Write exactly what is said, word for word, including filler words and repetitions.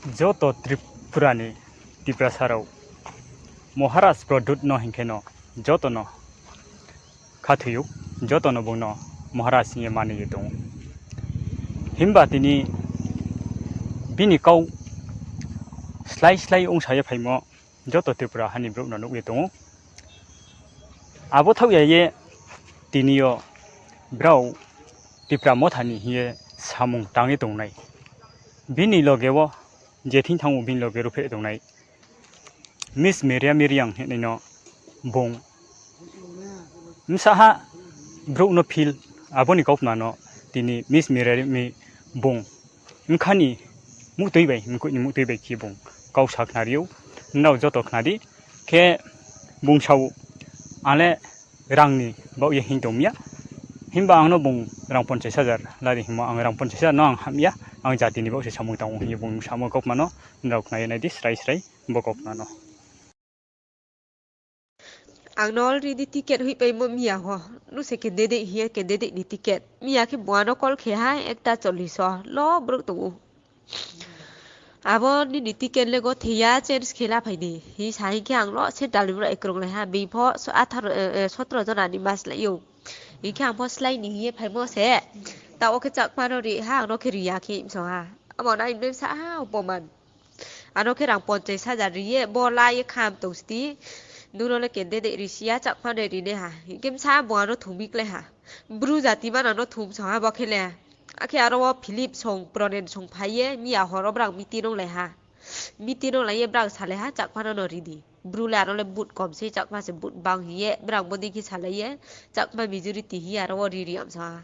Joto Tripura ni Tiprasa rao Maharaj Pradyut no hing khe no joto no khathoi ou, joto no bung no Maharaj hing ye mani ye tong ou. Himba tini bini kau slái slái ongsa ye phaimo joto Tripura ha ni brouh no nuh ye tong ou. Abo thaoh ya ye tini yo brao Tipra Motha ni hing ye samung tang ye tongnai. Bini loge wo je thing thanng ou bini loge ruhphreh tongnai Miss Meria Miriang hingnai no bung bsa ha brouh no feel, abo ni kautma no tini Miss Meria mi bung bkha ni muhtui bai, mkoih ni muhtui bai khe bung kau sa khnari ou, nrao joto khna di. Khe bung sa ou, ang le rang ni baoh ye hing tong mi ya. Himba ang no bung rang ponchais hajar la di hingmo, ang rang ponchais hajar no ang ham ya, ang jati ni baoh se samung tang ou hing ye bung samo kautma no, nrao khna ye nai di srai srai bo kautma no. Ang no already ticket hoihpaimo mi ya ho. Nung se candidate hing ye candidate ni ticket. Mi ya khe bung ano call khe ha ekta chollish o. Lo brouh tong ou. Abo nini ticket le gothei ya change khe la phai di. Hing sa hing khe ang lo central ni brouh ekrung lai ha. Bini pho so-, atharo, eh, eh, sotro jona ni ma slái ou. Hing khe ang pho slái ni hing ye phaimo se. Taoh wo khe Chakma no ri ha, ang no khe ri ya khe bsong ha. Abo nai mle sa ha opoman. Ano khe rang ponchais hajar ri ye, bo la ye kham tong sti. Nung no le candidate ri si ya, Chakma no ri nai ha. Hing khe bsa bung ano thum mi klái ha. Bru jati ma nang no thum song ha bo khe le. Akhe aro wo Philip song, Pronen song phai ye, mi ya hor wo brang meeting ong lai ha. Meeting ong lai ye brang salai ha, Chakma no no ri di. Bru le aro le vote kom sei, Chakma se vote bang hing ye, brang bodei khe salai ye, Chakma majority hing ye aro wo ri ri yam song ha.